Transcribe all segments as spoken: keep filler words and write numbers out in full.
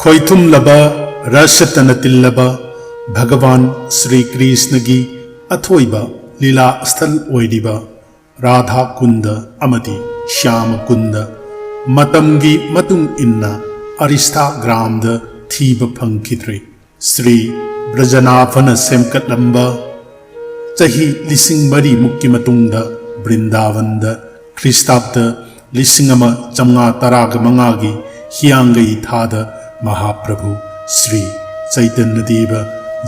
ꯀꯣꯏꯊꯨꯝꯂꯕ ꯔꯁꯇꯅ ꯇꯤꯜꯂꯕ ꯚꯒꯋꯥꯟ ꯁ꯭ꯔꯤ ꯀ꯭ꯔꯤꯁꯅꯒꯤ ꯑꯊꯣꯏꯕ ꯂꯤꯂꯥ ꯁ꯭ꯊꯜ ꯑꯣꯏꯔꯤꯕ ꯔꯥꯙꯥ ꯀꯨꯟꯗ ꯑꯃꯗꯤ ꯁ꯭ꯌꯥꯃ ꯀꯨꯟꯗ ꯃꯇꯝꯒꯤ ꯃꯇꯨꯡ ꯏꯟꯅ ꯑꯔꯤꯁꯊꯥꯒ꯭ꯔꯥꯝꯗ ꯊꯤꯕ ꯐꯪꯈꯤꯗ꯭ꯔꯦ꯫ ꯁ꯭ꯔꯤ ꯕ꯭ꯔꯖꯅꯥꯊꯅ ꯁꯦꯝꯒꯠꯂꯝꯕ ꯆꯍꯤ ꯂꯤꯁꯤꯡ ꯃꯔꯤꯃꯨꯛꯀꯤ ꯃꯇꯨꯡꯗ ꯕ꯭ꯔꯤꯟꯗꯥꯕꯟꯗ ꯈ꯭ꯔꯤꯁ꯭ꯇꯥꯕꯗ ꯂꯤꯁꯤꯡ ꯑꯃ ꯆꯥꯝꯃꯉꯥ ꯇꯔꯥꯒ ꯃꯉꯥꯒꯤ ꯍꯤꯌꯥꯡꯒꯩ ꯊꯥꯗ ꯃꯍꯥꯄ꯭ꯔꯚꯨ ꯁ꯭ꯔꯤ ꯆꯩꯇꯟꯌꯗꯦꯕ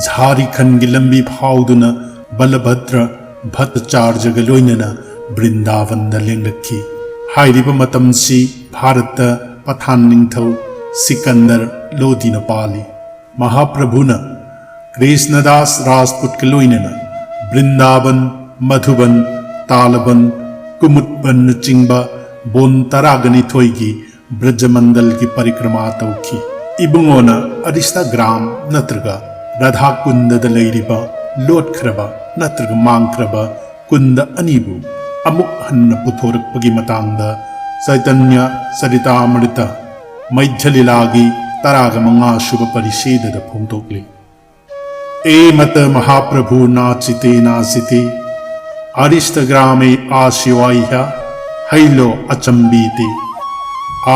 ꯖꯥꯔꯤꯈꯟꯒꯤ ꯂꯝꯕꯤ ꯐꯥꯎꯗꯨꯅ ꯕꯂꯚꯗ꯭ꯔ ꯚꯠꯇꯆꯥꯔꯖꯒ ꯂꯣꯏꯅꯅ ꯕ꯭ꯔꯤꯟꯗꯥꯕꯟꯗ ꯂꯦꯡꯂꯛꯈꯤ꯫ ꯍꯥꯏꯔꯤꯕ ꯃꯇꯝꯁꯤ ꯚꯥꯔꯠꯇ ꯄꯊꯥꯟ ꯅꯤꯡꯊꯧ ꯁꯤꯀꯟꯗꯔ ꯂꯣꯗꯤꯅ ꯄꯥꯜꯂꯤ꯫ ꯃꯍꯥꯄ꯭ꯔꯚꯨꯅ ꯀ꯭ꯔꯤꯁꯅꯗꯥꯁ ꯔꯥꯖꯄꯨꯠꯀ ꯂꯣꯏꯅꯅ ꯕ꯭ꯔꯤꯟꯗꯥꯕꯟ, ꯃꯙꯨꯕꯟ, ꯇꯥꯂꯕꯟ, ꯀꯨꯃꯨꯗꯕꯟꯅꯆꯤꯡꯕ ꯕꯣꯟ ꯇꯔꯥꯒ ꯅꯤꯊꯣꯏꯒꯤ ꯕ꯭ꯔꯖꯃꯟꯗꯜꯒꯤ ꯄꯔꯤꯀ꯭ꯔꯃꯥ ꯇꯧꯈꯤ꯫ ꯏꯕꯨꯡꯉꯣꯅ ꯑꯔꯤꯁꯊꯥꯒ꯭ꯔꯥꯝ ꯅꯠꯇ꯭ꯔꯒ ꯔꯥꯙꯥꯀꯨꯟꯗꯗ ꯂꯩꯔꯤꯕ ꯂꯣꯠꯈ꯭ꯔꯕ ꯅꯠꯇ꯭ꯔꯒ ꯃꯥꯡꯈ꯭ꯔꯕ ꯀꯨꯟꯗ ꯑꯅꯤꯕꯨ ꯑꯃꯨꯛ ꯍꯟꯅ ꯄꯨꯊꯣꯔꯛꯄꯒꯤ ꯃꯇꯥꯡꯗ ꯆꯩꯇꯟꯌ ꯆꯔꯤꯇꯥꯃ꯭ꯔꯤꯇ ꯃꯩꯙ꯭ꯌ ꯂꯤꯂꯥꯒꯤ ꯇꯔꯥꯒ ꯃꯉꯥ ꯁꯨꯕ ꯄꯔꯤꯁꯦꯗꯗ ꯐꯣꯡꯗꯣꯛꯂꯤ꯫ एमत महाप्रभु नाचिते नाचिते अरिष्ट ग्रामे आशिवाह्य हैलो अचंबीते।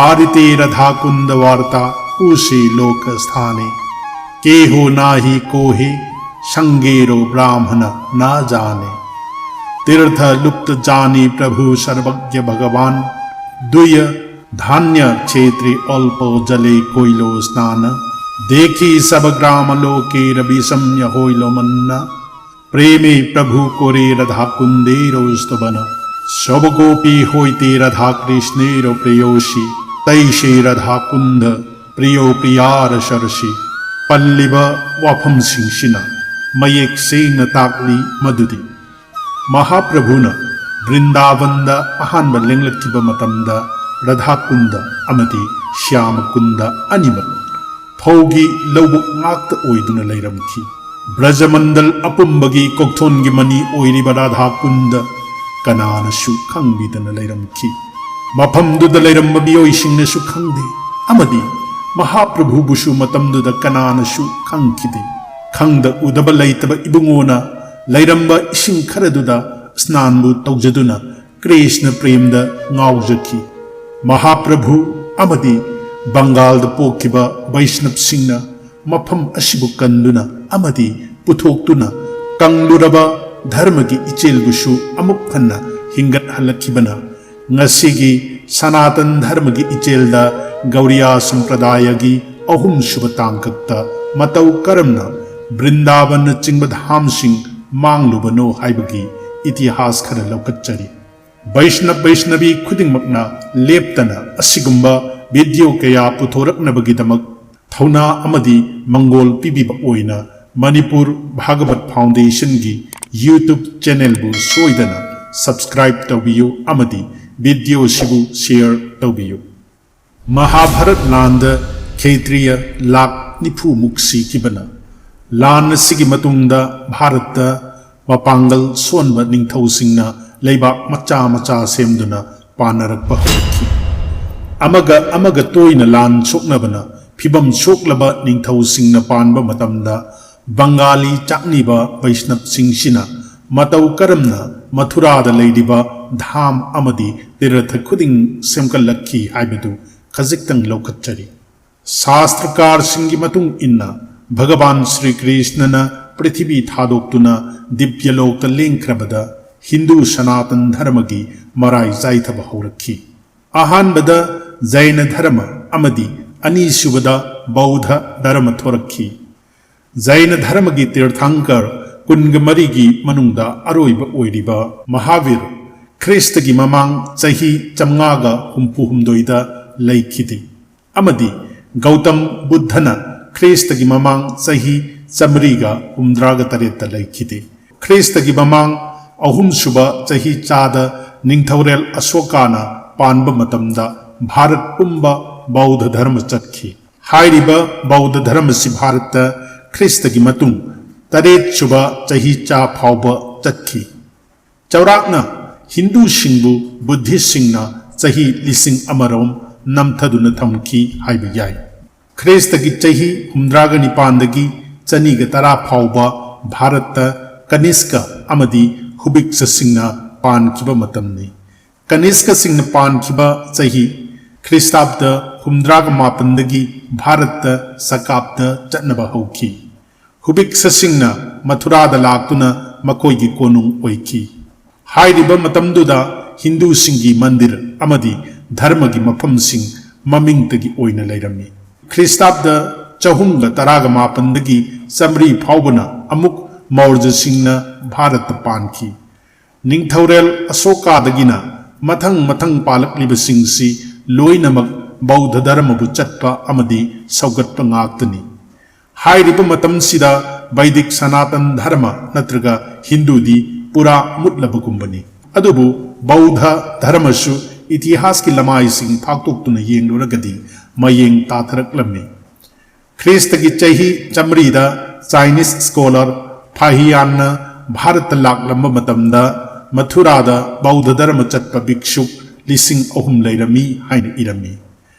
आरिते रधा कुंद वार्ता ऊषे लोक स्थाने। केहो नाही कोहे संगेरो ब्राह्मण ना जाने। तीर्थ लुप्त जानी प्रभु सर्वज्ञ भगवान। दुय धान्य क्षेत्री अल्प जले कोइलो स्नान। देखी सब ग्राम लोके रवि सम्य होइलो मन्न। प्रेमे प्रभु कोरे रधा कुंदेरो स्तवन। सब गोपी होइते रधा कृष्णेरो प्रेयोषी। तैसे रधा कुंद प्रियो प्रियार सरसी। ꯄꯜꯂꯤꯕ ꯋꯥꯐꯝꯁꯤꯡꯁꯤꯅ ꯃꯌꯦꯛ ꯁꯦꯡꯅ ꯇꯥꯛꯂꯤ ꯃꯗꯨꯗꯤ ꯃꯍꯥꯄ꯭ꯔꯚꯨꯅ ꯕ꯭ꯔꯤꯟꯗꯥꯕꯟꯗ ꯑꯍꯥꯟꯕ ꯂꯦꯡꯂꯛꯈꯤꯕ ꯃꯇꯝꯗ ꯔꯥꯙꯥꯀꯨꯟꯗ ꯑꯃꯗꯤ ꯁ꯭ꯌꯥꯃꯀꯨꯟꯗ ꯑꯅꯤꯃꯛ ꯐꯧꯒꯤ ꯂꯧꯕꯨꯛ ꯉꯥꯛꯇ ꯑꯣꯏꯗꯨꯅ ꯂꯩꯔꯝꯈꯤ꯫ ꯕ꯭ꯔꯖꯃꯟꯗꯜ ꯑꯄꯨꯝꯕꯒꯤ ꯀꯣꯛꯊꯣꯟꯒꯤ ꯃꯅꯤ ꯑꯣꯏꯔꯤꯕ ꯔꯥꯙꯥꯀꯨꯟꯗ ꯀꯅꯥꯅꯁꯨ ꯈꯪꯕꯤꯗꯅ ꯂꯩꯔꯝꯈꯤ꯫ ꯃꯐꯝꯗꯨꯗ ꯂꯩꯔꯝꯕ ꯃꯤꯑꯣꯏꯁꯤꯡꯅꯁꯨ ꯈꯪꯗꯦ ꯑꯃꯗꯤ ꯃꯍꯥꯄ꯭ꯔꯚꯨꯕꯨꯁꯨ ꯃꯇꯝꯗꯨꯗ ꯀꯅꯥꯅꯁꯨ ꯈꯪꯈꯤꯗꯦ꯫ ꯈꯪꯗ ꯎꯗꯕ ꯂꯩꯇꯕ ꯏꯕꯨꯡꯉꯣꯅ ꯂꯩꯔꯝꯕ ꯏꯁꯤꯡ ꯈꯔꯗꯨꯗ ꯁ꯭ꯅꯥꯟꯕꯨ ꯇꯧꯖꯗꯨꯅ ꯀ꯭ꯔꯤꯁꯅ ꯄ꯭ꯔꯦꯝꯗ ꯉꯥꯎꯖꯈꯤ꯫ ꯃꯍꯥꯄ꯭ꯔꯚꯨ ꯑꯃꯗꯤ ꯕꯪꯒꯥꯜꯗ ꯄꯣꯛꯈꯤꯕ ꯕꯩꯁꯅꯕꯁꯤꯡꯅ ꯃꯐꯝ ꯑꯁꯤꯕꯨ ꯀꯟꯗꯨꯅ ꯑꯃꯗꯤ ꯄꯨꯊꯣꯛꯇꯨꯅ ꯀꯪꯂꯨꯔꯕ ꯙꯔꯃꯒꯤ ꯏꯆꯦꯜꯕꯨꯁꯨ ꯑꯃꯨꯛ ꯍꯟꯅ ꯍꯤꯡꯒꯠꯍꯜꯂꯛꯈꯤꯕꯅ ꯉꯁꯤꯒꯤ ꯁꯅꯥꯇꯟ ꯙꯔꯃꯒꯤ ꯏꯆꯦꯜꯗ ꯒꯧꯔꯤꯌꯥ ꯁꯝꯄ꯭ꯔꯗꯥꯌꯒꯤ ꯑꯍꯨꯝꯁꯨꯕ ꯇꯥꯡꯀꯛꯇ ꯃꯇꯧ ꯀꯔꯝꯅ ꯕ꯭ꯔꯤꯟꯗꯥꯕꯟꯅꯆꯤꯡꯕ ꯙꯥꯝꯁꯤꯡ ꯃꯥꯡꯂꯨꯕꯅꯣ ꯍꯥꯏꯕꯒꯤ ꯏꯇꯤꯍꯥꯁ ꯈꯔ ꯂꯧꯈꯠꯆꯔꯤ꯫ ꯕꯩꯁꯅꯕ ꯕꯩꯁꯅꯕꯤ ꯈꯨꯗꯤꯡꯃꯛꯅ ꯂꯦꯞꯇꯅ ꯑꯁꯤꯒꯨꯝꯕ ꯚꯤꯗꯤꯑꯣ ꯀꯌꯥ ꯄꯨꯊꯣꯔꯛꯅꯕꯒꯤꯗꯃꯛ ꯊꯧꯅꯥ ꯑꯃꯗꯤ ꯃꯪꯒꯣꯜ ꯄꯤꯕꯤꯕ ꯑꯣꯏꯅ ꯃꯅꯤꯄꯨꯔ ꯚꯥꯒꯕꯠ ꯐꯥꯎꯟꯗꯦꯁꯟꯒꯤ YouTube ꯆꯦꯅꯦꯜꯕꯨ ꯁꯣꯏꯗꯅ ꯁꯕꯁꯀ꯭ꯔꯥꯏꯕ ꯇꯧꯕꯤꯌꯨ ꯑꯃꯗꯤ ꯚꯤꯗꯤꯑꯣꯁꯤꯕꯨ ꯁꯦꯌꯔ ꯇꯧꯕꯤꯌꯨ꯫ ꯃꯍꯥꯚꯥꯔꯠ ꯂꯥꯟꯗ ꯈꯦꯇ꯭ꯔꯤꯌ ꯂꯥꯈ ꯅꯤꯐꯨꯃꯨꯛ ꯁꯤꯈꯤꯕꯅ ꯂꯥꯟ ꯑꯁꯤꯒꯤ ꯃꯇꯨꯡꯗ ꯚꯥꯔꯠꯇ ꯃꯄꯥꯡꯒꯜ ꯁꯣꯟꯕ ꯅꯤꯡꯊꯧꯁꯤꯡꯅ ꯂꯩꯕꯥꯛ ꯃꯆꯥ ꯃꯆꯥ ꯁꯦꯝꯗꯨꯅ ꯄꯥꯟꯅꯔꯛꯄ ꯍꯧꯔꯛꯈꯤ꯫ ꯑꯃꯒ ꯑꯃꯒ ꯇꯣꯏꯅ ꯂꯥꯟ ꯁꯣꯛꯅꯕꯅ ꯐꯤꯕꯝ ꯁꯣꯛꯂꯕ ꯅꯤꯡꯊꯧꯁꯤꯡꯅ ꯄꯥꯟꯕ ꯃꯇꯝꯗ ꯕꯪꯒꯥꯂꯤ ꯆꯥꯛꯅꯤꯕ ꯕꯩꯁꯅꯕꯁꯤꯡꯁꯤꯅ ꯃꯇꯧ ꯀꯔꯝꯅ ꯃꯊꯨꯔꯥꯗ ꯂꯩꯔꯤꯕ ꯙꯥꯝ ꯑꯃꯗꯤ ꯇꯤꯔꯊ ꯈꯨꯗꯤꯡ ꯁꯦꯝꯒꯠꯂꯛꯈꯤ ꯍꯥꯏꯕꯗꯨ ꯈꯖꯤꯛꯇꯪ ꯂꯧꯈꯠꯆꯔꯤ꯫ ꯁꯥꯁꯇ꯭ꯔꯀꯥꯔꯁꯤꯡꯒꯤ ꯃꯇꯨꯡ ꯏꯟꯅ ꯚꯒꯕꯥꯟ ꯁ꯭ꯔꯤ ꯀ꯭ꯔꯤꯁꯅꯅ ꯄ꯭ꯔꯤꯊꯤꯕꯤ ꯊꯥꯗꯣꯛꯇꯨꯅ ꯗꯤꯕ꯭ꯌꯂꯣꯛꯇ ꯂꯦꯡꯈ꯭ꯔꯕꯗ ꯍꯤꯟꯗꯨ ꯁꯅꯥꯇꯟ ꯙꯔꯃꯒꯤ ꯃꯔꯥꯏ ꯆꯥꯏꯊꯕ ꯍꯧꯔꯛꯈꯤ꯫ ꯑꯍꯥꯟꯕꯗ ꯖꯩꯅ ꯙꯔꯃ ꯑꯃꯗꯤ ꯑꯅꯤꯁꯨꯕꯗ ꯕꯧꯙ ꯙꯔꯃ ꯊꯣꯔꯛꯈꯤ꯫ ꯖꯩꯅ ꯙꯔꯃꯒꯤ ꯇꯤꯔꯊꯪꯀꯔ ꯀꯨꯟꯒ ꯃꯔꯤꯒꯤ ꯃꯅꯨꯡꯗ ꯑꯔꯣꯏꯕ ꯑꯣꯏꯔꯤꯕ ꯃꯍꯥꯚꯤꯔ ꯈ꯭ꯔꯤꯁꯇꯒꯤ ꯃꯃꯥꯡ ꯆꯍꯤ ꯆꯥꯝꯃꯉꯥꯒ ꯍꯨꯝꯐꯨ ꯍꯨꯝꯗꯣꯏꯗ ꯂꯩꯈꯤꯗꯦ꯫ ꯑꯃꯗꯤ ꯒꯧꯇꯝ ꯕꯨꯗꯙꯅ ꯈ꯭ꯔꯤꯁꯇꯒꯤ ꯃꯃꯥꯡ ꯆꯍꯤ ꯆꯥꯃꯔꯤꯒ ꯍꯨꯝꯗ꯭ꯔꯥꯒ ꯇꯔꯦꯠꯇ ꯂꯩꯈꯤꯗꯦ꯫ ꯈ꯭ꯔꯤꯁꯇꯒꯤ ꯃꯃꯥꯡ ꯑꯍꯨꯝꯁꯨꯕ ꯆꯍꯤ ꯆꯥꯗ ꯅꯤꯡꯊꯧꯔꯦꯜ ꯑꯁꯣꯀꯥꯅ ꯄꯥꯟꯕ ꯃꯇꯝꯗ ꯚꯥꯔꯠ ꯄꯨꯝꯕ ꯕꯧꯙ ꯙꯔꯃ ꯆꯠꯈꯤ꯫ ꯍꯥꯏꯔꯤꯕ ꯕꯧꯙ ꯙꯔꯃꯁꯤ ꯚꯥꯔꯠꯇ ꯈ꯭ꯔꯤꯁꯇꯒꯤ ꯃꯇꯨꯡ ꯇꯔꯦꯠꯁꯨꯕ ꯆꯍꯤ ꯆꯥ ꯐꯥꯎꯕ ꯆꯠꯈꯤ꯫ ꯆꯥꯎꯔꯥꯛꯅ ꯍꯤꯟꯗꯨꯁꯤꯡꯕꯨ ꯕꯨꯗꯙꯤꯁꯁꯤꯡꯅ ꯆꯍꯤ ꯂꯤꯁꯤꯡ ꯑꯃꯔꯣꯝ ꯅꯝꯊꯗꯨꯅ ꯊꯝꯈꯤ ꯍꯥꯏꯕ ꯌꯥꯏ꯫ ꯈ꯭ꯔꯤꯁꯇꯒꯤ ꯆꯍꯤ ꯍꯨꯝꯗ꯭ꯔꯥꯒ ꯅꯤꯄꯥꯟꯗꯒꯤ ꯆꯅꯤꯒ ꯇꯔꯥ ꯐꯥꯎꯕ ꯚꯥꯔꯠꯇ ꯀꯅꯤꯁꯀ ꯑꯃꯗꯤ ꯍꯨꯕꯤꯛꯁꯁꯤꯡꯅ ꯄꯥꯟꯈꯤꯕ ꯃꯇꯝꯅꯤ꯫ ꯀꯅꯤꯁꯀꯁꯤꯡꯅ ꯄꯥꯟꯈꯤꯕ ꯆꯍꯤ ꯈ꯭ꯔꯤꯁꯇꯥꯕꯗ ꯍꯨꯝꯗ꯭ꯔꯥꯒ ꯃꯥꯄꯟꯗꯒꯤ ꯚꯥꯔꯠꯇ ꯁꯀꯥꯕꯗ ꯆꯠꯅꯕ ꯍꯧꯈꯤ꯫ ꯍꯨꯕꯤꯛꯁꯁꯤꯡꯅ ꯃꯊꯨꯔꯥꯗ ꯂꯥꯛꯇꯨꯅ ꯃꯈꯣꯏꯒꯤ ꯀꯣꯅꯨꯡ ꯑꯣꯏꯈꯤ꯫ ꯍꯥꯏꯔꯤꯕ ꯃꯇꯝꯗꯨꯗ ꯍꯤꯟꯗꯨꯁꯤꯡꯒꯤ ꯃꯟꯗꯤꯔ ꯑꯃꯗꯤ ꯙꯔꯃꯒꯤ ꯃꯐꯝꯁꯤꯡ ꯃꯃꯤꯡꯇꯒꯤ ꯑꯣꯏꯅ ꯂꯩꯔꯝꯃꯤ꯫ ꯈ꯭ꯔꯤꯁꯇꯥꯕꯗ ꯆꯍꯨꯝꯒ ꯇꯔꯥꯒ ꯃꯥꯄꯟꯗꯒꯤ ꯆꯥꯃꯔꯤ ꯐꯥꯎꯕꯅ ꯑꯃꯨꯛ ꯃꯧꯔꯖꯁꯤꯡꯅ ꯚꯥꯔꯠꯇ ꯄꯥꯟꯈꯤ꯫ ꯅꯤꯡꯊꯧꯔꯦꯜ ꯑꯁꯣꯀꯥꯗꯒꯤꯅ ꯃꯊꯪ ꯃꯊꯪ ꯄꯥꯜꯂꯛꯂꯤꯕꯁꯤꯡꯁꯤ ꯂꯣꯏꯅꯃꯛ ꯕꯧꯗ ꯙꯔꯃꯕꯨ ꯆꯠꯄ ꯑꯃꯗꯤ ꯁꯧꯒꯠꯄ ꯉꯥꯛꯇꯅꯤ꯫ ꯍꯥꯏꯔꯤꯕ ꯃꯇꯝꯁꯤꯗ ꯕꯩꯗꯤꯛ ꯁꯅꯥꯇꯟ ꯙꯔꯃ ꯅꯠꯇ꯭ꯔꯒ ꯍꯤꯟꯗꯨꯗꯤ ꯄꯨꯔꯥ ꯃꯨꯠꯂꯕꯒꯨꯝꯕꯅꯤ꯫ ꯑꯗꯨꯕꯨ ꯕꯧꯗ ꯙꯔꯃꯁꯨ ꯏꯇꯤꯍꯥꯁꯀꯤ ꯂꯃꯥꯏꯁꯤꯡ ꯐꯥꯛꯇꯣꯛꯇꯨꯅ ꯌꯦꯡꯂꯨꯔꯒꯗꯤ ꯃꯌꯦꯡ ꯇꯥꯊꯔꯛꯂꯝꯃꯤ꯫ ꯈ꯭ꯔꯤꯁꯇꯒꯤ ꯆꯍꯤ ꯆꯥꯃꯔꯤꯗ ꯆꯥꯏꯅꯤꯁ ꯁ꯭ꯀꯣꯂꯔ ꯐꯥꯍꯤꯌꯥꯟꯅ ꯚꯥꯔꯠꯇ ꯂꯥꯛꯂꯝꯕ ꯃꯇꯝꯗ ꯃꯊꯨꯔꯥꯗ ꯕꯧꯗ ꯙꯔꯃ ꯆꯠꯄ ꯚꯤꯛꯁꯨ ꯂꯤꯁꯤꯡ ꯑꯍꯨꯝ ꯂꯩꯔꯝꯃꯤ ꯍꯥꯏꯅ ꯏꯔꯝꯃꯤ꯫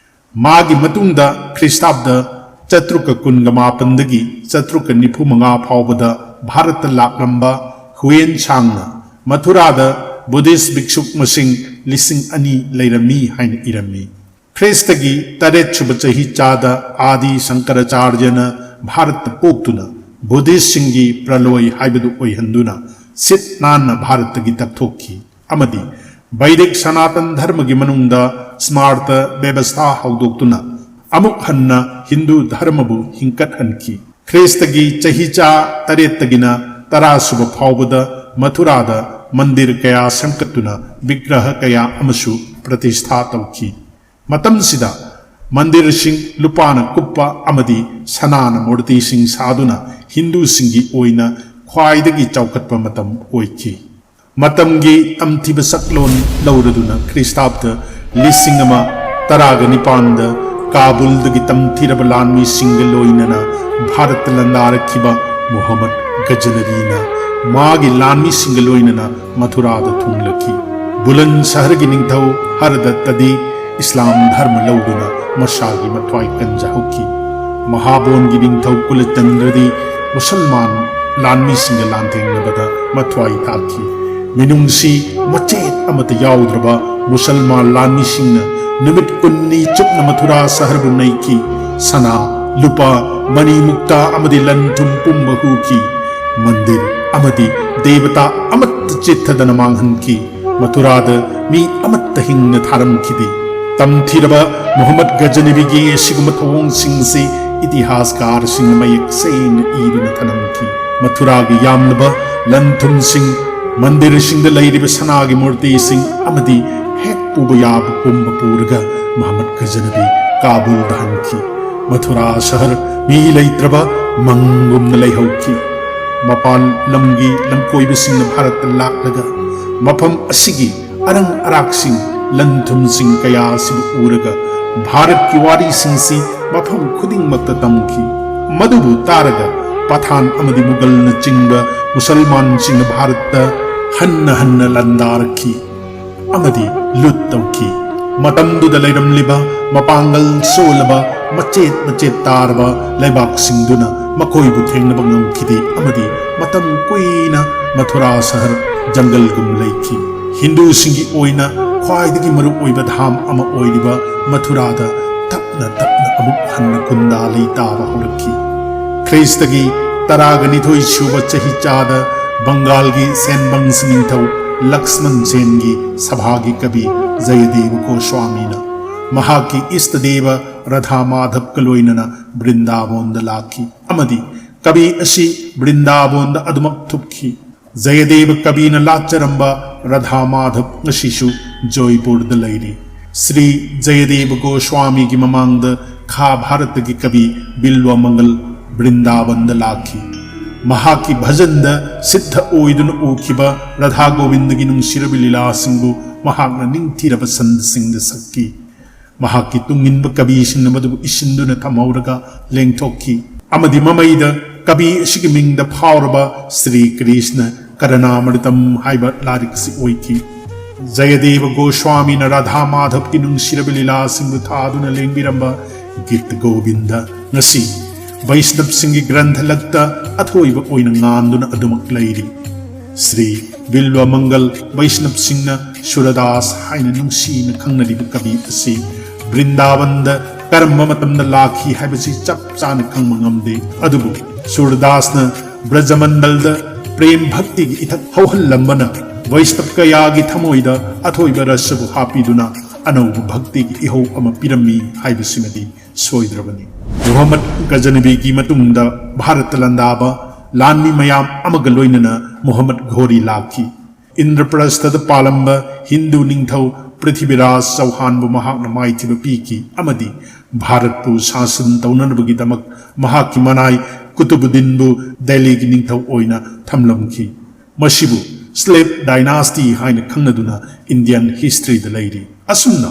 ꯃꯥꯒꯤ ꯃꯇꯨꯡꯗ ꯈ꯭ꯔꯤꯁꯇꯥꯕꯗ ꯆꯥꯇ꯭ꯔꯨꯛꯀ ꯀꯨꯟꯒ ꯃꯥꯄꯟꯗꯒꯤ ꯆꯥꯇ꯭ꯔꯨꯛꯀ ꯅꯤꯐꯨ ꯃꯉꯥ ꯐꯥꯎꯕꯗ ꯚꯥꯔꯠꯇ ꯂꯥꯛꯂꯝꯕ ꯍꯨꯌꯦꯟ ꯁꯥꯡꯅ ꯃꯊꯨꯔꯥꯗ ꯕꯨꯙꯤꯁ ꯚꯤꯛꯁꯨ ꯃꯁꯤꯡ ꯂꯤꯁꯤꯡ ꯑꯅꯤ ꯂꯩꯔꯝꯃꯤ ꯍꯥꯏꯅ ꯏꯔꯝꯃꯤ꯫ ꯈ꯭ꯔꯤꯁꯇꯒꯤ ꯇꯔꯦꯠꯁꯨꯕ ꯆꯍꯤ ꯆꯥꯗ ꯑꯥꯗꯤ ꯁꯪꯀꯔꯥꯆꯥꯔꯌꯅ ꯚꯥꯔꯠꯇ ꯄꯣꯛꯇꯨꯅ ꯕꯨꯙꯤꯁꯁꯤꯡꯒꯤ ꯄ꯭ꯔꯂꯣꯏ ꯍꯥꯏꯕꯗꯨ ꯑꯣꯏꯍꯟꯗꯨꯅ ꯁꯤꯠ ꯅꯥꯟꯅ ꯚꯥꯔꯠꯇꯒꯤ ꯇꯛꯊꯣꯛꯈꯤ ꯑꯃꯗꯤ ꯕꯩꯗꯤꯛ ꯁꯅꯥꯇꯟ ꯙꯔꯃꯒꯤ ꯃꯅꯨꯡꯗ ꯁ꯭ꯃꯥꯔꯇ ꯕꯦꯕꯁꯊꯥ ꯍꯧꯗꯣꯛꯇꯨꯅ ꯑꯃꯨꯛ ꯍꯟꯅ ꯍꯤꯟꯗꯨ ꯙꯔꯃꯕꯨ ꯍꯤꯡꯀꯠꯍꯟꯈꯤ꯫ ꯈ꯭ꯔꯤꯁꯇꯒꯤ ꯆꯍꯤ ꯆꯥ ꯇꯔꯦꯠꯇꯒꯤꯅ ꯇꯔꯥꯁꯨꯕ ꯐꯥꯎꯕꯗ ꯃꯊꯨꯔꯥꯗ ꯃꯟꯗꯤꯔ ꯀꯌꯥ ꯁꯦꯝꯒꯠꯇꯨꯅ ꯕꯤꯒ꯭ꯔꯍ ꯀꯌꯥ ꯑꯃꯁꯨ ꯄ꯭ꯔꯇꯤꯁꯊꯥ ꯇꯧꯈꯤ꯫ ꯃꯇꯝꯁꯤꯗ ꯃꯟꯗꯤꯔꯁꯤꯡ ꯂꯨꯄꯥꯅ ꯀꯨꯞꯄ ꯑꯃꯗꯤ ꯁꯅꯥꯅ ꯃꯨꯔꯇꯤꯁꯤꯡ ꯁꯥꯗꯨꯅ ꯍꯤꯟꯗꯨꯁꯤꯡꯒꯤ ꯑꯣꯏꯅ ꯈ꯭ꯋꯥꯏꯗꯒꯤ ꯆꯥꯎꯈꯠꯄ ꯃꯇꯝ ꯑꯣꯏꯈꯤ꯫ ꯃꯇꯝꯒꯤ ꯇꯝꯊꯤꯕ ꯁꯛꯂꯣꯟ ꯂꯧꯔꯗꯨꯅ ꯈ꯭ꯔꯤꯁꯇꯥꯕꯗ ꯂꯤꯁꯤꯡ ꯑꯃ ꯇꯔꯥꯒ ꯅꯤꯄꯥꯟꯗ ꯀꯥꯕꯨꯜꯗꯒꯤ ꯇꯝꯊꯤꯔꯕ ꯂꯥꯟꯃꯤꯁꯤꯡꯒ ꯂꯣꯏꯅꯅ ꯚꯥꯔꯠꯇ ꯂꯥꯟꯗꯥꯔꯛꯈꯤꯕ ꯃꯨꯍꯝꯃꯗ ꯒꯖꯅꯕꯤꯅ ꯃꯥꯒꯤ ꯂꯥꯟꯃꯤꯁꯤꯡꯒ ꯂꯣꯏꯅꯅ ꯃꯊꯨꯔꯥꯗ ꯊꯨꯡꯂꯈꯤ꯫ ꯕꯨꯂꯟ ꯁꯍꯔꯒꯤ ꯅꯤꯡꯊꯧ ꯍꯔꯗꯠꯇꯗꯤ ꯏꯁꯂꯥꯝ ꯙꯔꯃ ꯂꯧꯗꯨꯅ ꯃꯁꯥꯒꯤ ꯃꯊ꯭ꯋꯥꯏ ꯀꯟꯖꯍꯧꯈꯤ꯫ ꯃꯍꯥꯕꯣꯟꯒꯤ ꯅꯤꯡꯊꯧ ꯀꯨꯂꯆꯟꯗ꯭ꯔꯗꯤ ꯃꯨꯁꯜꯃꯥꯟ ꯂꯥꯟꯃꯤꯁꯤꯡꯒ ꯂꯥꯟꯊꯦꯡꯅꯕꯗ ꯃꯊ꯭ꯋꯥꯏ ꯊꯥꯈꯤ꯫ ꯃꯤꯅꯨꯡꯁꯤ ꯃꯆꯦꯠ ꯑꯃꯠꯇ ꯌꯥꯎꯗ꯭ꯔꯕ ꯃꯨꯁꯜꯃꯥꯟ ꯂꯥꯟꯃꯤꯁꯤꯡꯅ ꯅꯨꯃꯤꯠ ꯀꯨꯟꯅꯤ ꯆꯨꯞꯅ ꯃꯊꯨꯔꯥ ꯁꯍꯔꯕꯨ ꯅꯩꯈꯤ꯫ ꯁꯅꯥ, ꯂꯨꯄꯥ, ꯃꯅꯤ ꯃꯨꯛꯇꯥ ꯑꯃꯗꯤ ꯂꯟ ꯊꯨꯝ ꯄꯨꯝꯕ ꯍꯨꯈꯤ꯫ ꯃꯟꯗꯤꯔ ꯑꯃꯗꯤ ꯗꯦꯕꯇꯥ ꯑꯃꯠꯇ ꯆꯤꯠꯊꯗꯅ ꯃꯥꯡꯍꯟꯈꯤ꯫ ꯃꯊꯨꯔꯥꯗ ꯃꯤ ꯑꯃꯠꯇ ꯍꯤꯡꯅ ꯊꯥꯔꯝꯈꯤꯗꯦ꯫ ꯇꯝꯊꯤꯔꯕ ꯃꯨꯍꯝꯃꯗ ꯒꯖꯅꯕꯤꯒꯤ ꯑꯁꯤꯒꯨꯝꯕ ꯊꯧꯑꯣꯡꯁꯤꯡꯁꯤ ꯏꯇꯤꯍꯥꯁꯀꯥꯔꯁꯤꯡꯅ ꯃꯌꯦꯛ ꯁꯦꯡꯅ ꯏꯗꯨꯅ ꯊꯅꯝꯈꯤ꯫ ꯃꯊꯨꯔꯥꯒꯤ ꯌꯥꯝꯂꯕ ꯂꯟ ꯊꯨꯝꯁꯤꯡ, ꯃꯟꯗꯤꯔꯁꯤꯡꯗ ꯂꯩꯔꯤꯕ ꯁꯅꯥꯒꯤ ꯃꯨꯔꯇꯤꯁꯤꯡ ꯑꯃꯗꯤ ꯍꯦꯛ ꯄꯨꯕ ꯌꯥꯕ ꯄꯨꯝꯕ ꯄꯨꯔꯒ ꯃꯨꯍꯝꯃꯗ ꯒꯖꯅꯕꯤ ꯀꯥꯕꯨꯜꯗ ꯍꯟꯈꯤ꯫ ꯃꯊꯨꯔꯥ ꯁꯍꯔ ꯃꯤ ꯂꯩꯇ꯭ꯔꯕ ꯃꯪꯒꯨꯝꯅ ꯂꯩꯍꯧꯈꯤ꯫ ꯃꯄꯥꯟ ꯂꯝꯒꯤ ꯂꯝꯀꯣꯏꯕꯁꯤꯡꯅ ꯚꯥꯔꯠꯇ ꯂꯥꯛꯂꯒ ꯃꯐꯝ ꯑꯁꯤꯒꯤ ꯑꯔꯪ ꯑꯔꯥꯛꯁꯤꯡ, ꯂꯟ ꯊꯨꯝꯁꯤꯡ ꯀꯌꯥ ꯑꯁꯤꯕꯨ ꯎꯔꯒ ꯚꯥꯔꯠꯀꯤ ꯋꯥꯔꯤꯁꯤꯡꯁꯤ ꯃꯐꯝ ꯈꯨꯗꯤꯡꯃꯛꯇ ꯇꯝꯈꯤ꯫ ꯃꯗꯨꯕꯨ ꯇꯥꯔꯒ ꯄꯊꯥꯟ ꯑꯃꯗꯤ ꯃꯨꯒꯜꯅꯆꯤꯡꯕ ꯃꯨꯁꯜꯃꯥꯟꯁꯤꯡꯅ ꯚꯥꯔꯠꯇ ꯍꯟꯅ ꯍꯟꯅ ꯂꯥꯟꯗꯥꯔꯛꯈꯤ ꯑꯃꯗꯤ ꯂꯨꯠ ꯇꯧꯈꯤ꯫ ꯃꯇꯝꯗꯨꯗ ꯂꯩꯔꯝꯂꯤꯕ ꯃꯄꯥꯡꯒꯜ ꯁꯣꯜꯂꯕ ꯃꯆꯦꯠ ꯃꯆꯦꯠ ꯇꯥꯔꯕ ꯂꯩꯕꯥꯛꯁꯤꯡꯗꯨꯅ ꯃꯈꯣꯏꯕꯨ ꯊꯦꯡꯅꯕ ꯉꯝꯈꯤꯗꯦ ꯑꯃꯗꯤ ꯃꯇꯝ ꯀꯨꯏꯅ ꯃꯊꯨꯔꯥ ꯁꯍꯔ ꯖꯪꯒꯜꯒꯨꯝ ꯂꯩꯈꯤ꯫ ꯍꯤꯟꯗꯨꯁꯤꯡꯒꯤ ꯑꯣꯏꯅ ꯈ꯭ꯋꯥꯏꯗꯒꯤ ꯃꯔꯨꯑꯣꯏꯕ ꯙꯥꯝ ꯑꯃ ꯑꯣꯏꯔꯤꯕ ꯃꯊꯨꯔꯥꯗ ꯇꯞꯅ ꯇꯞꯅ ꯑꯃꯨꯛ ꯍꯟꯅ ꯒꯨꯟꯗꯥ ꯂꯩ ꯇꯥꯕ ꯍꯧꯔꯛꯈꯤ꯫ ꯈ꯭ꯔꯤꯁꯇꯒꯤ ꯇꯔꯥꯒ ꯅꯤꯊꯣꯏ ꯁꯨꯕ ꯆꯍꯤ ꯆꯥꯗ ꯕꯪꯒꯥꯜꯒꯤ ꯁꯦꯟꯕꯪꯁ ꯅꯤꯡꯊꯧ ꯂꯛꯁꯃꯟ ꯁꯦꯟꯒꯤ ꯁꯚꯥꯒꯤ ꯀꯕꯤ ꯖꯌꯗꯦꯕ ꯒꯣꯁ꯭ꯋꯥꯃꯤꯅ ꯃꯍꯥꯛꯀꯤ ꯏꯁꯇꯗꯦꯕ ꯔꯥꯙꯥ ꯃꯥꯙꯕꯀ ꯂꯣꯏꯅꯅ ꯕ꯭ꯔꯤꯟꯗꯥꯕꯣꯟꯗ ꯂꯥꯛꯈꯤ ꯑꯃꯗꯤ ꯀꯕꯤ ꯑꯁꯤ ꯕ꯭ꯔꯤꯟꯗꯥꯕꯣꯟꯗ ꯑꯗꯨꯃꯛ ꯊꯨꯞꯈꯤ꯫ ꯖꯌꯗꯦꯕ ꯀꯕꯤꯅ ꯂꯥꯠꯆꯔꯝꯕ ꯔꯥꯙꯥ ꯃꯥꯙꯕ ꯉꯁꯤꯁꯨ ꯖꯣꯏꯄꯨꯔꯗ ꯂꯩꯔꯤ꯫ ꯁ꯭ꯔꯤ ꯖꯌꯗꯦꯕ ꯒꯣꯁ꯭ꯋꯥꯃꯤꯒꯤ ꯃꯃꯥꯡꯗ ꯈꯥ ꯚꯥꯔꯠꯇꯒꯤ ꯀꯕꯤ ꯕꯤꯜꯋ ꯃꯪꯒꯜ ꯕ꯭ꯔꯤꯟꯗꯥꯕꯟꯗ ꯂꯥꯛꯈꯤ꯫ ꯃꯍꯥꯛꯀꯤ ꯚꯖꯟꯗ ꯁꯤꯠꯊ ꯑꯣꯏꯗꯨꯅ ꯎꯈꯤꯕ ꯔꯥꯙꯥ ꯒꯣꯕꯤꯟꯗꯒꯤ ꯅꯨꯡꯁꯤꯔꯕ ꯂꯤꯂꯥꯁꯤꯡꯕꯨ ꯃꯍꯥꯛꯅ ꯅꯤꯡꯊꯤꯔꯕ ꯁꯟꯗꯁꯤꯡꯗ ꯁꯛꯈꯤ꯫ ꯃꯍꯥꯛꯀꯤ ꯇꯨꯡꯏꯟꯕ ꯀꯕꯤꯁꯤꯡꯅ ꯃꯗꯨꯕꯨ ꯏꯁꯤꯟꯗꯨꯅ ꯊꯝꯍꯧꯔꯒ ꯂꯦꯡꯊꯣꯛꯈꯤ ꯑꯃꯗꯤ ꯃꯃꯩꯗ ꯀꯕꯤ ꯑꯁꯤꯒꯤ ꯃꯤꯡꯗ ꯐꯥꯎꯔꯕ ꯁ꯭ꯔꯤ ꯀ꯭ꯔꯤꯁꯅ ꯀꯔꯅꯥꯃ꯭ꯔꯤꯇꯝ ꯍꯥꯏꯕ ꯂꯥꯏꯔꯤꯛ ꯑꯁꯤ ꯑꯣꯏꯈꯤ꯫ ꯖꯌꯗꯦꯕ ꯒꯣꯁ꯭ꯋꯥꯃꯤꯅ ꯔꯥꯙꯥ ꯃꯥꯙꯕꯀꯤ ꯅꯨꯡꯁꯤꯔꯕ ꯂꯤꯂꯥꯁꯤꯡꯕꯨ ꯊꯥꯗꯨꯅ ꯂꯦꯡꯕꯤꯔꯝꯕ ꯒꯤꯠ ꯒꯣꯕꯤꯟꯗ ꯉꯁꯤ ꯕꯩꯁꯅꯕꯁꯤꯡꯒꯤ ꯒ꯭ꯔꯟꯊ ꯂꯛꯇ ꯑꯊꯣꯏꯕ ꯑꯣꯏꯅ ꯉꯥꯟꯗꯨꯅ ꯑꯗꯨꯃꯛ ꯂꯩꯔꯤ꯫ ꯁ꯭ꯔꯤ ꯕꯤꯜꯋ ꯃꯪꯒꯜ ꯕꯩꯁꯅꯕꯁꯤꯡꯅ ꯁꯨꯔꯗꯥꯁ ꯍꯥꯏꯅ ꯅꯨꯡꯁꯤꯅ ꯈꯪꯅꯔꯤꯕ ꯀꯕꯤ ꯑꯁꯤ ꯕ꯭ꯔꯤꯟꯗꯥꯕꯟꯗ ꯀꯔꯝꯕ ꯃꯇꯝꯗ ꯂꯥꯛꯈꯤ ꯍꯥꯏꯕꯁꯤ ꯆꯞ ꯆꯥꯅ ꯈꯪꯕ ꯉꯝꯗꯦ꯫ ꯑꯗꯨꯕꯨ ꯁꯨꯔꯗꯥꯁꯅ ꯕ꯭ꯔꯖꯃꯟꯗꯜꯗ ꯄ꯭ꯔꯦꯝ ꯚꯛꯇꯤꯒꯤ ꯏꯊꯛ ꯍꯧꯍꯜꯂꯝꯕꯅ ꯕꯩꯁꯅꯕ ꯀꯌꯥꯒꯤ ꯊꯃꯣꯏꯗ ꯑꯊꯣꯏꯕ ꯔꯁꯕꯨ ꯍꯥꯞꯄꯤꯗꯨꯅ ꯑꯅꯧꯕ ꯚꯛꯇꯤꯒꯤ ꯏꯍꯧ ꯑꯃ ꯄꯤꯔꯝꯃꯤ ꯍꯥꯏꯕꯁꯤꯃꯗꯤ ꯁꯣꯏꯗ꯭ꯔꯕꯅꯤ꯫ ꯃꯨꯍꯝꯃꯗ ꯒꯖꯅꯕꯤꯒꯤ ꯃꯇꯨꯡꯗ ꯚꯥꯔꯠꯇ ꯂꯥꯟꯗꯥꯕ ꯂꯥꯟꯃꯤ ꯃꯌꯥꯝ ꯑꯃꯒ ꯂꯣꯏꯅꯅ ꯃꯨꯍꯝꯃꯗ ꯘꯣꯔꯤ ꯂꯥꯛꯈꯤ꯫ ꯏꯟꯗ꯭ꯔꯄ꯭ꯔꯁꯊꯗ ꯄꯥꯜꯂꯝꯕ ꯍꯤꯟꯗꯨ ꯅꯤꯡꯊꯧ ꯄ꯭ꯔꯤꯊꯤꯕꯤꯔꯥꯖ ꯆꯧꯍꯥꯟꯕꯨ ꯃꯍꯥꯛꯅ ꯃꯥꯏꯊꯤꯕ ꯄꯤꯈꯤ ꯑꯃꯗꯤ ꯚꯥꯔꯠꯄꯨ ꯁꯥꯁꯟ ꯇꯧꯅꯅꯕꯒꯤꯗꯃꯛ ꯃꯍꯥꯛꯀꯤ ꯃꯅꯥꯏ ꯀꯨꯇꯨꯕꯨꯗꯤꯟꯕꯨ ꯗꯦꯜꯂꯤꯒꯤ ꯅꯤꯡꯊꯧ ꯑꯣꯏꯅ ꯊꯝꯂꯝꯈꯤ꯫ ꯃꯁꯤꯕꯨ ꯁ꯭ꯂꯦꯞ ꯗꯥꯏꯅꯥꯁꯇꯤ ꯍꯥꯏꯅ ꯈꯪꯅꯗꯨꯅ ꯏꯟꯗꯤꯌꯟ ꯍꯤꯁꯇ꯭ꯔꯤꯗ ꯂꯩꯔꯤ꯫ ꯑꯁꯨꯝꯅ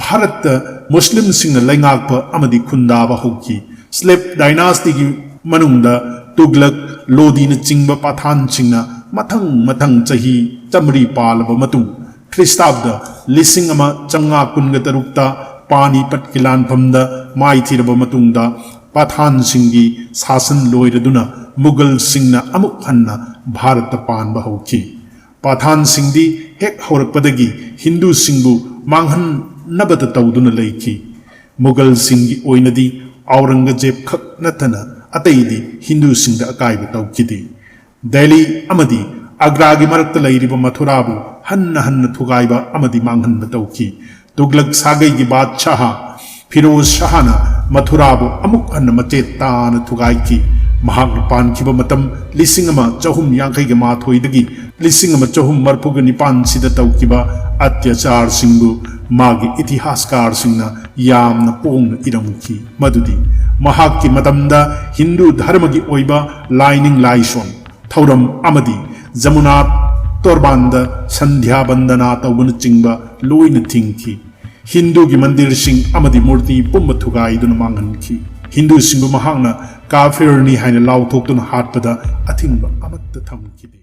ꯚꯥꯔꯠꯇ ꯃꯨꯁꯂꯤꯝꯁꯤꯡꯅ ꯂꯩꯉꯥꯛꯄ ꯑꯃꯗꯤ ꯈꯨꯟꯗꯥꯕ ꯍꯧꯈꯤ꯫ ꯁ꯭ꯂꯦꯞ ꯗꯥꯏꯅꯥꯁꯇꯤꯒꯤ ꯃꯅꯨꯡꯗ ꯇꯨꯒ꯭ꯂꯛ, ꯂꯣꯗꯤꯅꯆꯤꯡꯕ ꯄꯊꯥꯟꯁꯤꯡꯅ ꯃꯊꯪ ꯃꯊꯪ ꯆꯍꯤ ꯆꯥꯃꯔꯤ ꯄꯥꯜꯂꯕ ꯃꯇꯨꯡ, ꯈ꯭ꯔꯤꯁꯇꯥꯕꯗ ꯂꯤꯁꯤꯡ ꯑꯃ ꯆꯥꯝꯃꯉꯥ ꯀꯨꯟꯒ ꯇꯔꯨꯛꯇ ꯄꯥꯅꯤꯄꯠꯀꯤ ꯂꯥꯟꯐꯝꯗ ꯃꯥꯏꯊꯤꯔꯕ ꯃꯇꯨꯡꯗ, ꯄꯊꯥꯟꯁꯤꯡꯒꯤ ꯁꯥꯁꯟ ꯂꯣꯏꯔꯗꯨꯅ ꯃꯨꯒꯜꯁꯤꯡꯅ ꯑꯃꯨꯛ ꯍꯟꯅ ꯚꯥꯔꯠꯇ ꯄꯥꯟꯕ ꯍꯧꯈꯤ꯫ ꯄꯊꯥꯟꯁꯤꯡꯗꯤ ꯍꯦꯛ ꯍꯧꯔꯛꯄꯗꯒꯤ ꯍꯤꯟꯗꯨꯁꯤꯡꯕꯨ ꯃꯥꯡꯍꯟꯅꯕꯇ ꯇꯧꯗꯨꯅ ꯂꯩꯈꯤ꯫ ꯃꯨꯒꯜꯁꯤꯡꯒꯤ ꯑꯣꯏꯅꯗꯤ ꯑꯧꯔꯪꯒꯖꯦꯕ ꯈꯛ ꯅꯠꯇꯅ ꯑꯇꯩꯗꯤ ꯍꯤꯟꯗꯨꯁꯤꯡꯗ ꯑꯀꯥꯏꯕ ꯇꯧꯈꯤꯗꯦ꯫ ꯗꯦꯜꯂꯤ ꯑꯃꯗꯤ ꯑꯒ꯭ꯔꯥꯒꯤ ꯃꯔꯛꯇ ꯂꯩꯔꯤꯕ ꯃꯊꯨꯔꯥꯕꯨ ꯍꯟꯅ ꯍꯟꯅ ꯊꯨꯒꯥꯏꯕ ꯑꯃꯗꯤ ꯃꯥꯡꯍꯟꯕ ꯇꯧꯈꯤ꯫ ꯇꯨꯒ꯭ꯂꯛ ꯁꯥꯒꯩꯒꯤ ꯕꯥꯗꯁꯥꯍ ꯐꯤꯔꯣꯖ ꯁꯥꯍꯅ ꯃꯊꯨꯔꯥꯕꯨ ꯑꯃꯨꯛ ꯍꯟꯅ ꯃꯆꯦꯠ ꯇꯥꯅ ꯊꯨꯒꯥꯏꯈꯤ꯫ ꯃꯍꯥꯛꯅ ꯄꯥꯟꯈꯤꯕ ꯃꯇꯝ ꯂꯤꯁꯤꯡ ꯑꯃ ꯆꯍꯨꯝ ꯌꯥꯡꯈꯩꯒ ꯃꯥꯊꯣꯏꯗꯒꯤ ꯂꯤꯁꯤꯡ ꯑꯃ ꯆꯍꯨꯝ ꯃꯔꯤꯐꯨꯒ ꯅꯤꯄꯥꯟꯁꯤꯗ ꯇꯧꯈꯤꯕ ꯑꯇ꯭ꯌꯥꯆꯥꯔꯁꯤꯡꯕꯨ ꯃꯥꯒꯤ ꯏꯇꯤꯍꯥꯁꯀꯥꯔꯁꯤꯡꯅ ꯌꯥꯝꯅ ꯄꯣꯡꯅ ꯏꯔꯝꯈꯤ꯫ ꯃꯗꯨꯗꯤ ꯃꯍꯥꯛꯀꯤ ꯃꯇꯝꯗ ꯍꯤꯟꯗꯨ ꯙꯔꯃꯒꯤ ꯑꯣꯏꯕ ꯂꯥꯏꯅꯤꯡ ꯂꯥꯏꯁꯣꯟ, ꯊꯧꯔꯝ ꯑꯃꯗꯤ ꯖꯃꯨꯅꯥ ꯇꯣꯔꯕꯥꯟꯗ ꯁꯟꯙ꯭ꯌꯥ ꯕꯟꯗꯅꯥ ꯇꯧꯕꯅꯆꯤꯡꯕ ꯂꯣꯏꯅ ꯊꯤꯡꯈꯤ꯫ ꯍꯤꯟꯗꯨꯒꯤ ꯃꯟꯗꯤꯔꯁꯤꯡ ꯑꯃꯗꯤ ꯃꯨꯔꯇꯤ ꯄꯨꯝꯕ ꯊꯨꯒꯥꯏꯗꯨꯅ ꯃꯥꯡꯍꯟꯈꯤ꯫ ꯍꯤꯟꯗꯨꯁꯤꯡꯕꯨ ꯃꯍꯥꯛꯅ ꯀꯥꯐꯤꯔꯅꯤ ꯍꯥꯏꯅ ꯂꯥꯎꯊꯣꯛꯇꯨꯅ ꯍꯥꯠꯄꯗ ꯑꯊꯤꯡꯕ ꯑꯃꯠꯇ ꯊꯝꯈꯤꯗꯦ꯫